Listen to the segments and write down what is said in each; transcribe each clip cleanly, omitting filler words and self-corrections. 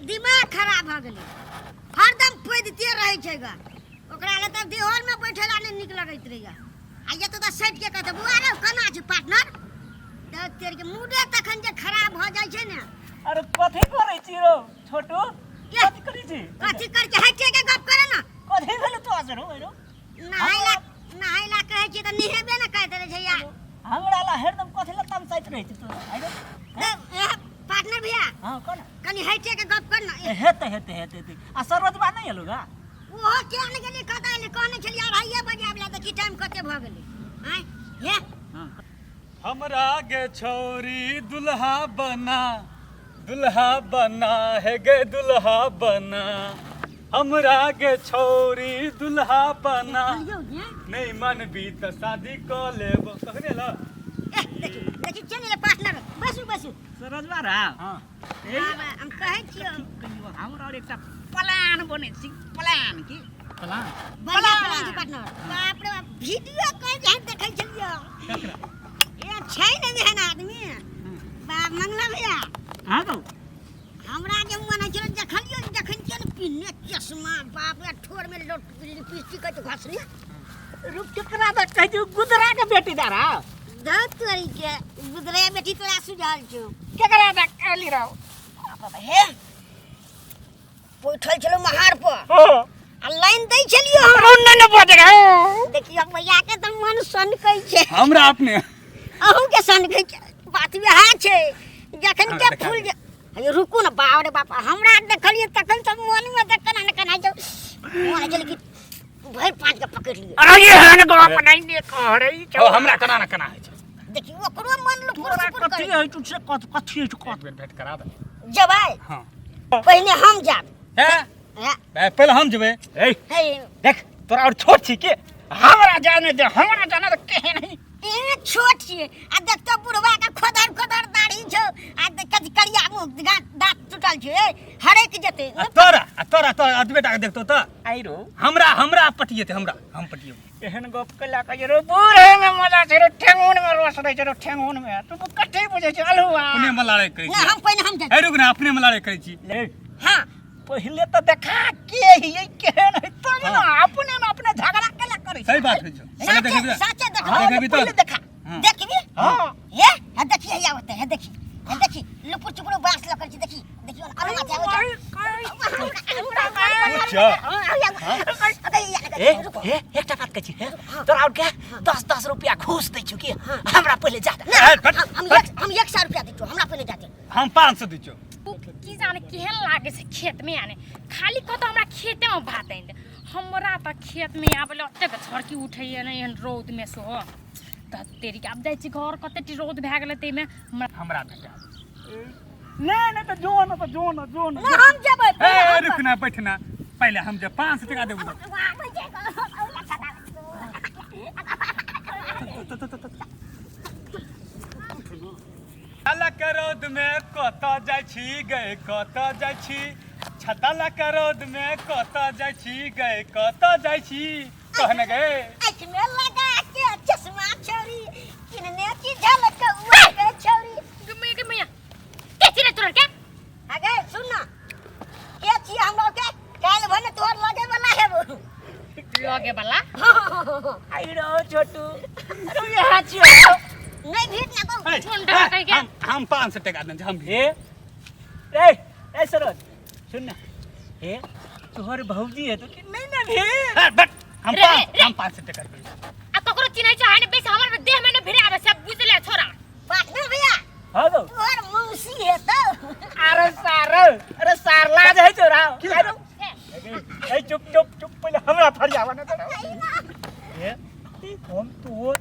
दिमाग खराब भऽ गेलै, हरदम पैदते रहै छै ग। ओकरा लए तऽ देहरमे बैठे ला नहि नीक लगैत रहैया। आ एतऽ तऽ सटि के कहतै, बौआ रे, केना छै पार्टनर? तऽ तेर के मूडे तखन जे खराब भऽ जाइ छै ने। अरे कथी करै छी रौ छोटू? कथी करै छी? कथी करै छी? हटि के गप करे ना। कथी भेल तो असर हो रो? नहाय ला, नहाय ला कहै छी तऽ नहेबे ने करैत रहै छै या। हमरा ला हरदम कथी ला तमसाइत रहै छी तू आइ रो? पार्टनर भैया। हां, कोन? कनी हटि के गप कर ना। हेते हेते हेते हेते। आ सरोजबा नहि एलौ गा? ओहो किया नहि गेलै? कतऽ एलै? कहने छलियै 2:30 बजे आबि ला, देखी टाइम कते भऽ गेलै। आँय हे। हमरा गे छौरी दुल्हा बना, दुल्हा बना हे गे दुल्हा बना, हमरा गे छौरी दुल्हा बना, नहीं मनबी तऽ शादी कऽ लेब। कखने ल ए देखी देखी, चलि एलै पार्टनर। बैसू बैसू। सरोजबा रा? हाँ। ए, बाबा, हम कहै छियौ। कहियो हमरा और एकटा प्लान बनै छी, प्लान की? प्लान? बढ़िया प्लान छै पार्टनर। बाप रे बाप, वीडियो कॉल जे हम देखै छलियौ। ककरा? ए छै ने एहन आदमी। बाप मंगला भैया। हाँ गौ। हमरा जे मन होइ छलै देखलियौ, जखन छियै ने पिन्हने चश्मा, बाप रे, ठोर में लिपस्टिक कहै छै घसने। रुक, केकरा द कहै छै? गुदरा के बेटी दारा। दऽ तोरी के, गुदरे बेटी तोरा सुझल छौ। केकरा द कहली रहो? बाप रे, हे बैठल छलौ महार पर। हां। आ लाइन दै छलियो हम। अरे नहि ने बज रहे। देखियौ भैया के तऽ मन सनकै छै। हमरा अपने अहूँ के सनकै छै। बात वएह छै जखन हाँ, के देखा फूल दे। जे हे रुकू ने, बाप रे बाप, हमरा देखलियै तखन तऽ मन में तऽ केना ने केना छै मन होइ छलै कि भरि पाँच के पकड़ि लियै। अरे एहन गप नहि ने कह रही छौ। ओ हमरा केना ने केना होइ छै। देखियौ ओकरो मन लुकुर तोरा सुकुर कथी करै। होइ छौ से? कथी कथी होइ छौ? एक बेर भेंट करा दे। जेबै? हाँ। पहिने हम जायब। हे। हे। ए, पहिले हम जेबै। ए। हे। देख तोरा और छोट छी के, हमरा जाने दे, हमरा जाने दे। केहन है? ए छोट छियै आ देखतो बुढ़वा के खोदर खोदर दाढ़ी छौ आ कथी करिया मुँह, दाँत टूटल छै, ए, हरैक जेतै। आ तोरा, आ तोरा तो अतबे टा के देखतो तऽ आई रो। हमरा, हमरा पटिएते, हमरा हम पटिएबो। एहन गप केला कहियो रो, बूढ़े में मजा छै रो, ठेंगुन में रस रहै छै रो, ठेंगुन में। तू कथी बुझै छै अलहुआ? अपने में लड़ाई करै ना छी। हम पहिने हम जाय। ए रुक ना, अपने में लड़ाई करै छी। ले। हाँ। पहिले तऽ देखा के हियै, केहन है, तब ने। अपने में अपने झगड़ा केला करै सही बात होइ छौ। पहिले साचे देखबी तऽ- साचे देखबी। हाँ, देखबी तऽ- पहिले देखा। हाँ। देखबी? हाँ। हे हे देखी, हे आवत है, हे देखी, हे देखी, लुपुर चुपुर बांस लकड़ छी, देखी देखी, अरे माथे आबै छै। अच्छा। ए ए, एकटा बात कहै छी हे, तोरा और के 10 10 रुपया घूस दै छु कि हमरा पहिले जा दे। ए, कट, हम कट। एक, हम 100 रुपया दै छियौ, हमरा पहिने जाते। हम 500 दै छियौ। उ की जाने केहन लागे छै खेत में आने, खाली कतौ हमरा खेते में भात आनि दे। हमरा तऽ खेत में आबे ओतेक झड़की उठैया ने एहन रौद में सेहो। तऽ तेरी के आब जाइ छी घर, कते टी रौद भए गेलै ताहिमे हमरा हमरा भेटा। नहि नहि तऽ जो न, तऽ जो न, जो न। ना, हम जेबै। ए रुक ना, बैठ ना, पहिले हम जे 500 टका देबो। छता के रौद में कतऽ जाइ छी गे, कतऽ जाइ छी? छता लऽ के रौद में कतऽ जाइ छी गे, कतऽ जाइ छी? कहने गे। आँखि में लगा के चश्मा छौरी, किनने की झलकौआ गे छौरी। गे मैया, गे मैया, के छी रे तोरा के? अगे सुन ना, के छी हमरा के? काल्हि भने तोहर लगे वाला हेबो। लगे वाला? आई रो छोटू, अरे यहाँ छियो। नहीं भीड़ ना कहू। ए, सुन डरा कहि के। हम 500 टका देने छी, हम भी। ए ए ए सरोज सुन ना, ए तोहर भौजी है तो कि नहीं ना भे? ए, बट हम रे, पाँच रे। हम 500 टका देबै। आ ककरो चिन्है छै ने बेसी, हमर देह में ने भिड़ा आबै सब बुझले छोरा। पार्टनर भैया। हाँ तो। तोहर मौसी है तो। अरे सार, अरे सार लाज है तोरा। अरे ए चुप चुप चुप, पहिले हमरा फरियावा ना तोरा। ए हम तोर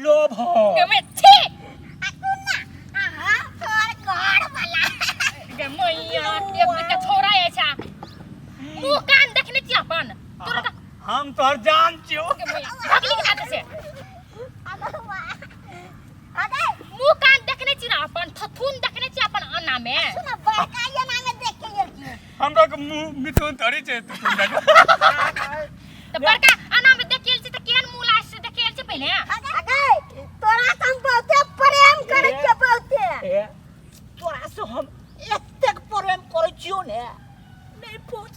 लोभ हो। गे मैं छी। आ सुन ना, अहाँ तोहर घर वाला। गे मैया, एक के छोरा ऐसा मुंह कान देखने छी अपन तोरा त। हम तोहर जान छियौ। गे मैया, भगली के हाथ से। अगो वाह। अगे मुंह कान देखने छी ना अपन, थथुन देखने छी अपन अना में। सुन, बड़का ये ना में देख के गेल छी। हमरा के मुंह मिथुन थोड़ी छै तुथुन देखो। त बड़का अना में देख के गेल छी त केहन मुंह लाज से देख के गेल छी पहिले? अगे तोरा से हम बहुते प्रेम करै छियै, बहुते। ए तोरा से हम एतेक प्रेम करै छियौ ने। नहीं पूछ।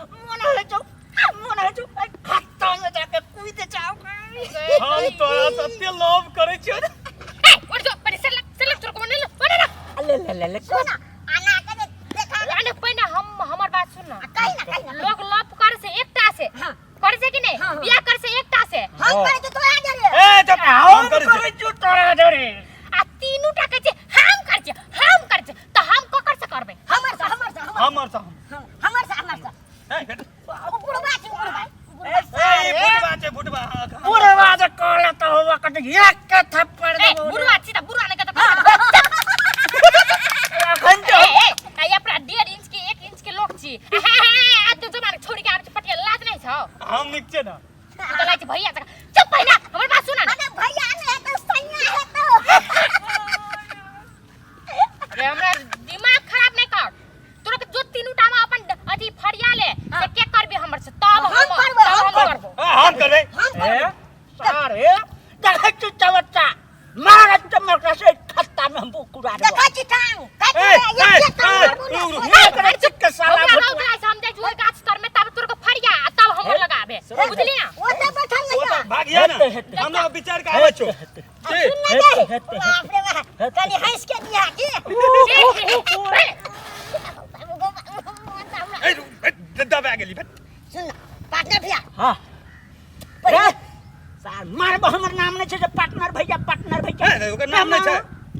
मन है जो, मन है जो खत्ता में जाके कूद जाओ। हम तोरा सत्य लव करै छियो। ए, उठ जो, पहिले सर लग, सर लग, तोर को ले ले, ले ले। ले ले ले ले। सुन आना के देखा। अने पहिने हम हमर बात सुन ना। कही ना, कही ना। लोग लव करे से एकटा से। हाँ। करे से कि नहीं? हाँ, हाँ। बियाह करे से एकटा से। हम करे तो तोरा जरे। ए चुप, हम करै करै छियो तोरा जरे। आ तीनू टा कहै छै हम करे छै, हम करे छै, त हम ककर से करबै? हमर से, हमर से, हमर से, हमर से, हमर से। ए भेट। ओ बुढ़वा छै, बुढ़वा। ए ए बुढ़वा छै, बुढ़वा। बुढ़वा जे कहला त होवा कत एक के थप्पड़ ए देबो। बुढ़वा छी त बुढ़वा ने कहत। अखन तो ए ए आ अपना 1.5 इंच के 1 इंच के लोक छी। आ तू जमान छोड़ के आबै छै पटिया, लाज नहीं छौ? हम निक छै ना। तू त लाज भैया जकाँ। चुप पहिना, हमर बात सुन ना। अरे भैया ने है तो सैया है तो। अरे हमरा दिमाग खराब नहीं कर। तोरा के जो तीनू टा में अपन अथी फरिया ले से के करबी हमर से, तब हम करबै, तब हम हम करबो। हम करबै। हम करबै। ए सारे देखै छी चवच्चा मारत त मकरा से खत्ता में हम कुड़ा देबो। देखै छी टांग काटि ए, दे, ए, एक एक टांग ए, मारबो ना। रुक, रुक। ए, करै छी के साला हमरा भुटवा। रौद लागै छै, हम जाइ छी ओहि गाछ तर में, तब तोरा के फरिया आ तब हमर लगाबे, बुझली ना? ओतऽ बैठल ओ रहिया। त भागिया ना। हेतै, हेतै। हमरा विचार के आबै छौ। हेतै, की? सुन ना हेतै, गई। हेतै, बाप रे बाप, कनी हंस के दिया की। ए रुक, ए, दबा गेली भेट। सुन ना पार्टनर भैया। हां पहिले सार मारबो, हमर नाम नहीं छै जे पार्टनर भैया, पार्टनर भैया। ए, ओकर नाम नहि छै।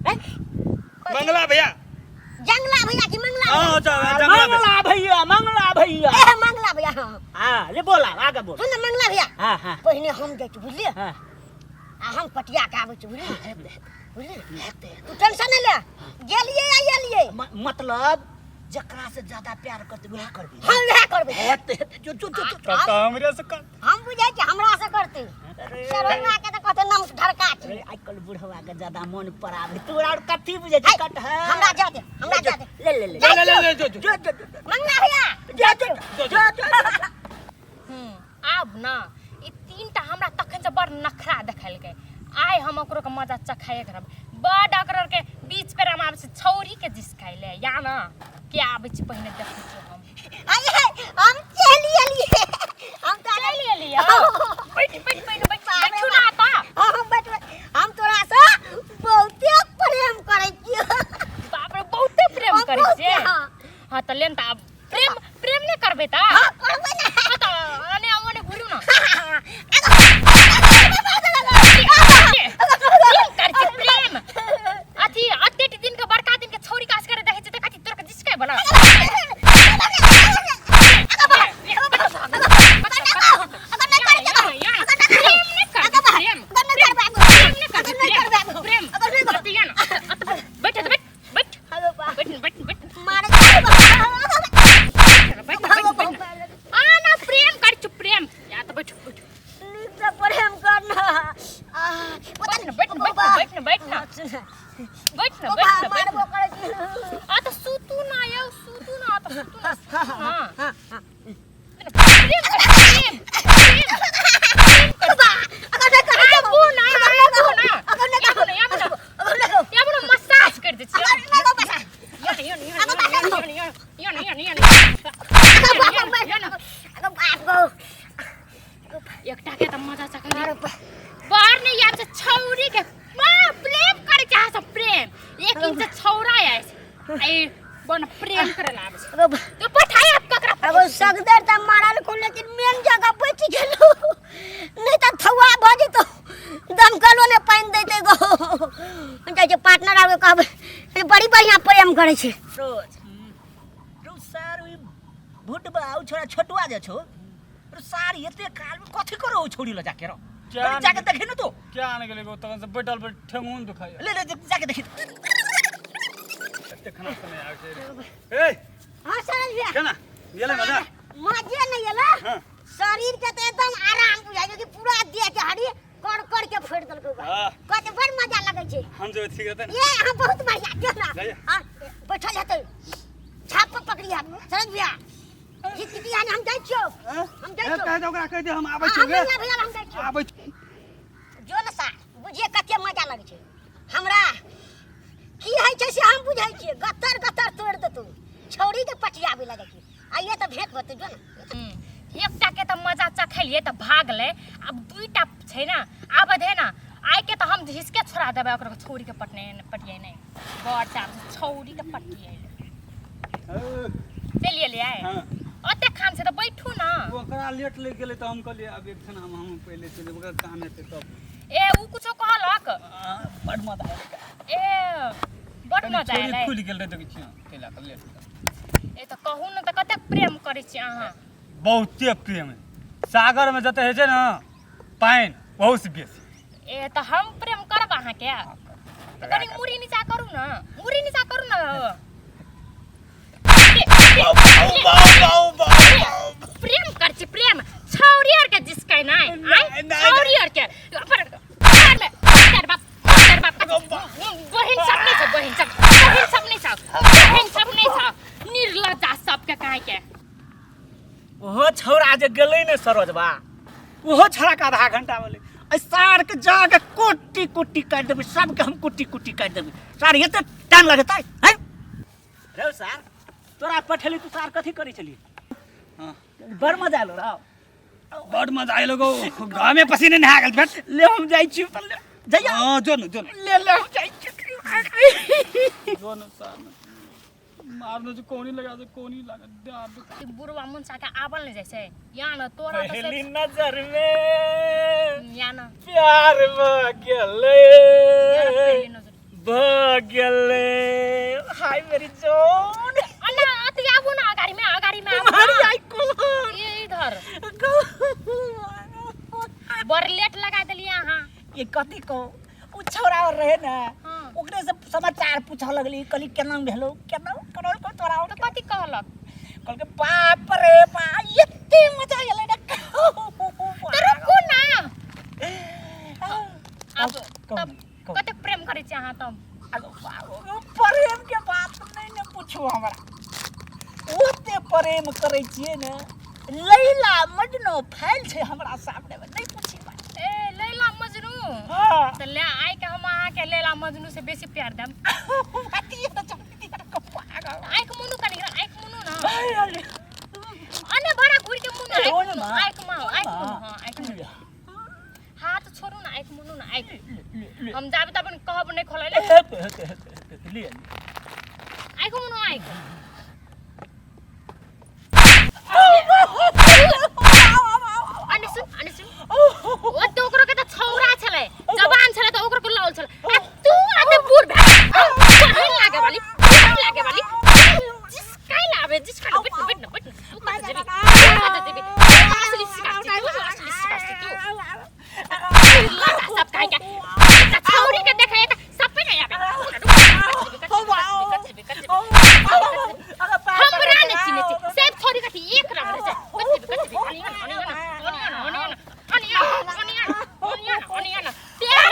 ए, मंगला भैया। जंगला भैया की मंगला? हां, अच्छा, जंगला भैया। मंगला भैया, मंगला भैया। ए मंगला भैया, हां। हां ले बोला, आगे बोल। सुन ना मंगला भैया। हां हां। पहिने हम जाइ छी, बुझलियै? हां। आ हम पटिया के आबै छी, बुझलियै? बुझलियै, तू टेंशन नहि ले। गेलियै आ एलियै। मतलब जकरा से ज्यादा प्यार करते वएह करबी? हम वएह करबै। हेतै हेतै, जो जो जो जो। तब त हमरे से कर। हम बुझै छी हमरा से करतै। सरोना के तऽ कहतै नम ढरका छी। अरे आइ काल्हि बुढ़वा के ज्यादा मन पड़ावे, तोरा और कथी बुझै छै? कट है। हमरा जा दे, हमरा जा दे। ले ले ले। ले ले ले, जो जो। जो जो जो। मंगला भैया। जो जो जो जो। आब ना ई तीनटा हमरा तखन से बड़ नखरा देखेलकै। आइ हम ओकरो के मजा चखाए के रहब। बड़ ओकरो के बीच पे हम आबै छै छौरी के जिसकाइले या ना के आबै छै, पहिने देखै छियै हम। आइ हम चलि एलियै, हम तऽ चलि एलियै। बैठ बैठ बैठ बैठ, बैठू ना तऽ। हाँ, हम बैठबै। हम तोरा से बहुते प्रेम करै छियौ। बाप रे, बहुते प्रेम हम करै बहुते, छियै? हाँ। हाँ तऽ लेन तऽ आब प्रेम प्रेम नहि करबै तऽ? हाँ, करबै ने। हाँ तऽ अने ओने घुरू ना। प्रेम करै छै प्रेम। अथी अतेक दिन के बड़का दिन के छौरी काज करे देखै छै तऽ कथी तोरा के जिसकै बला? प्रेम बैठ बैठ बैठ बैठ बैठ बैठ बैठ बैठ। आ ना प्रेम कर छु प्रेम या तऽ बैठ बैठ। प्रेम करना। बैठ न बैठ न बैठ न बैठ न बैठ न बैठ न बैठ न। आ तऽ सुतू ना यौ, सुतू ना, तऽ सुतू ना, सुतू ना। प्रेम कर, प्रेम प्रेम प्रेम। आबू ना, आबू ना, आबू ना, आबू ना, आबू ना, मसाज कर दै छियै। यो न, यो न, यो न, यो न, यो न, यो न, यो न, यो न, यो न। एकटा के तऽ मजा चखै बाहर नहीं आबै छै छौरी के। माँ प्रेम करै छै अहाँ सब प्रेम। एक इंच छौरा आय ए बन प्रेम करे ला आबै छै तो पठाय आप ककरा? अगो सगदर त मारल को, लेकिन मेन जगह बचि गेलो, नहीं त थुआ भ जेतो, दमकलो ने पानि देते गो। जाइ छै पार्टनर आबे, कहबै बड़ी बढ़िया प्रेम करै छै। रोज रो सार ओइ भुटबा उ छोरा छोटुआ जे छौ रो सार, एते काल में कथी करो ओ छोड़ी ल जाके रो? क्या? कनी जाके देखी न तू। क्या आने गेलै गो, तखन से बैठल बैठ ठेंगुन दुखाइया। ले ले, जाके देखी। एते खाना समय आबै छै रे। ए हाँ सरल भैया। केना गेलै मजा? मजे नहीं एला। हाँ। शरीर के तो एकदम आराम बुझाइ छै कि पूरा देह के हड्डी कर कर के फोड़ि देलकै। हाँ। कहते बड़ मजा लगै छै। हम जो ठीक रहतै ने। ये हम बहुत बढ़िया जो ना। जाइए। हाँ बैठल हेतै, छाप पर पकड़ी हम। सरल भैया हिचकिचिया ने, हम जाइ छियौ, हम जाइ ए, छियौ। कहि दे ओकरा, कहि दे हम आबै हाँ, छियौ हम गे। मंगला भैया, हम जाइ छियौ। आबै छियौ। जो ने सार, बुझिए कते मजा लगै छै हमरा। की होइ छै से हम बुझै छियै। गत्तर गत्तर तोड़ि देतौ छौड़ी के। पटियाबै लगै छै। आइए तऽ भेंट होतै जो ने। एकटा के तऽ मजा चखेलियै तऽ भागलै, आब दुईटा छै ने आब दे ना, आइ के तऽ हम झिसके छोड़ा देबै ओकरा, छौरी के पटने पटियै नहि बड़ चाप छौरी के पटियै। चलि एलियै? हाँ। ओते खान छै तऽ बैठू ना। ओकरा लेट लागि गेलै तऽ हम कहलियै आब एक क्षण हम पहिले चलि जेबै, ओकरा काम हेतै तब। ए उ कुछो कहलक? बड मजा आयल। ए बड मजा छोरी एलै। खुलि गेल रहै, देखै छियै ताहि लए कऽ लेट। ए तऽ कहू ने तऽ कतेक प्रेम करै छी अहाँ? बहुते प्रेम है, सागरमे जते होइ छै ने पानि, ओहू से बेसी। ए तऽ हम प्रेम करब अहाँके तऽ कनि मुड़ी नीचा करू ने, मुड़ी नीचा करू ने। प्रेम कर छी प्रेम छौरी आर के जिसकै नै आइ छौरी आर के अपन घर में तर बाप तर बाप बहिन सब नहीं छ, बहिन सब, बहिन सब नहीं छ, बहिन सब नहीं छ, निर्लज्जा सबके काहे के। ओहो छौड़ा जे गेलै ने सरोजबा, ओहो छौड़ाके आधा घंटा भेलै। एहि सारके जाके कुट्टी कुट्टी काटि देबै सबके, हम कुट्टी कुट्टी काटि देबै। सार एते टाइम लगतै हैं रौ? सार तोरा पठेली, तू सार कथी करै छली? हाँ। बड़ मजा आलो रौ। बड मजा आयल गो, घामे पसीने नहा गेल भेट। ले हम जाइ छी ले, जइया। हाँ, जो न जो न। ले ले हम जाइ छी। जो न सार, मारने से कोनी लगा दे, कोनी लगा दे। ई बुढ़वा मुनसा के आबल नहीं जाइ छै या न तोरा तऽ पहली नजर में या न प्यार भ गेलै, या न पहली नजर भ गेलै। हाय मेरी जान। अन्ना अति आबू ना, अगाड़ी में, अगाड़ी में आबू तुम्हारी ना। आई कोन ये इधर बड़ लेट लगा देलियै अहाँ। ये कथी कहू, उ छौड़ा और रहे ने, हाँ। ओकरे से समाचार पूछऽ लगली, कहली केना भेलो, केना करल को तोरा? तऽ कथी कहलक? कहलकै बाप रे बा, एते मजा एलै ने। तऽ रुकू ना आब। कहू, तब कहू। कतेक प्रेम करै छी अहाँ तब? अगो बाबू, प्रेम के बात नहीं ने पूछू हमरा, ओते प्रेम करै छियै ने, लैला मजनू फैल छै हमरा सामने में, नहीं पूछी बात। ए लैला मजनू? हाँ। तऽ ले आइ के हम अहाँके लैला मजनू से बेसी प्यार देब। अति तो चमकती है को पागल। आँखि मुनू कनि, आँखि मुनू ना। हाय अरे। अने बड़ा घुर के मुनू। ए, आँखि ओने मुनू। मा। आँखि मा, आँखि मुनू, हाँ आँखि मुनू, हाथ छोड़ू ना, आँखि मुनू ना, आँखि हम जाबे तब कहब नहीं खोलै ले। हेते हेते हेते हेते लिए। आँखि मुनू, आँखि। अने सुन, अने सुन, ओ तऽ ओकरो के तऽ छौरा छलै, जवान छलै तऽ ओकरो के लौल छलै, आ तू आते बूढ़ भए बहिन लागे वाली, बहिन लागे वाली जिसकाइ लाबे, जिसकाइ। बैठ न, बैठ न, बैठ न। तू कतऽ जेबी? तू कतऽ जेबी? तू असली शिकार छी, तू असली शिकार छी। तू लगा सब काहे के एकटा छौरी के देखै तऽ सबै नै आबे। हमरा नै चिन्है छै सब छौरी, कथी एक रंग रहै छै? कथी कथी? Onion onion onion onion onion onion onion onion प्यार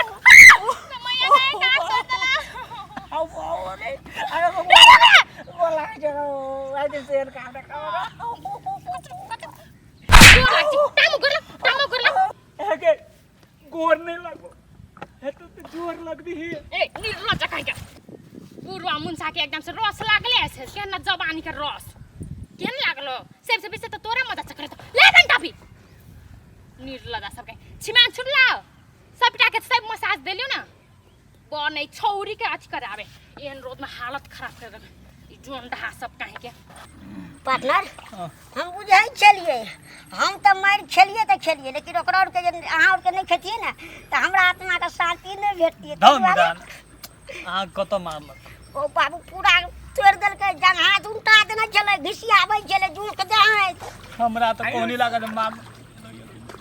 मैया ने काट कर देला। आओ आओ रे, अरे बोला जरा I share काम गोर लाग छी, टामो गोर लाग, टामो गोर लाग। हे गोर नहीं लगो हे तो जोर लगदी ही। ए निर्लज्ज कहीं के, बुढ़वा मुनसा के एकदम से रस लागले छै, केहन जवानी के रस केहन लागलो। सबसे बेसी तऽ तोरे मजा चक्कर त ले डंडा भी। निर्लज्जा सबके छिमान छुटला, सबटा के सब मसाज देलियो ना। बनै छौरी के अथी कराबे, एहन रोड में हालत खराब कर देलक ई जोंडहा सब काहे के। पार्टनर, हम बुझै छलियै, हम तऽ मारि खेलियै तऽ खेलियै, लेकिन ओकरा आरके जे अहाँ आरके नहि खेतियै ने तऽ हमरा आत्माके शान्ति नहि भेटतियै। धन निदान, अहाँ कतऽ मारलक? ओ बाबू पूरा तोड़ि देलकै, जंग हाथ उल्टा देने छलै, घिसियाबै छलै जुक जाइत। हमरा तऽ कोनी लागत मार।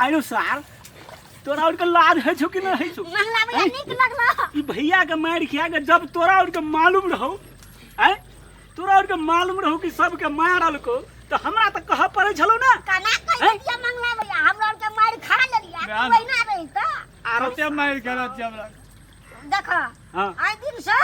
आयो सार, तोरा और के लाज है छौ कि नहीं है छौ? मंगला भैया, नीक लगलो ई भैया के मारि खिया के। जब तोरा और के मालूम रहो, आय तोरा और के मालूम रहो कि सबके मारल को, तो हमरा तऽ कहऽ पड़ै छलो ना। केना कहि देलियै मंगला भैया, हमरा आरके मारि खा लेलियै, तू एहिना रही तऽ आरो कते मारि खेलत छै हमरा? देख। हाँ। आइ दिन से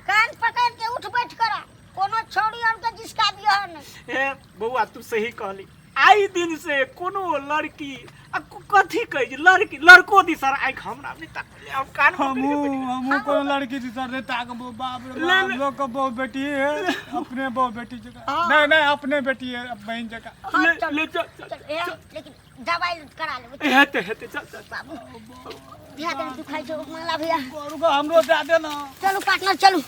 कान पकड़ के उठ बैठ कर, कोनो छौड़ी आर के जिसका बियाह नहीं। ए बौआ, तू सही कहली। आइ दिन से कोनो लड़की आ कथी कहै छै लड़की लड़को दिस आँखि हमरा नहि तकले, हम कान पकड़ि के हमहूँ बैठ गेलियै। हमहूँ कोनो लड़की दिस नहीं ताकबो। बाप रे ले, बाप, ले। लोग के बहु बेटी है, अपने बहु बेटी जगह नहीं नहीं, अपने बेटी है बहन जगह। हाँ, ले चल ले चल चल। चल ए, लेकिन दवाई करा लेबै। हेतै हेतै, चल चल। बाबू भैया तनी दुखाइ छौ, मला भैया। रुको, हमरो दे दे ना। चलू पार्टनर, चलू।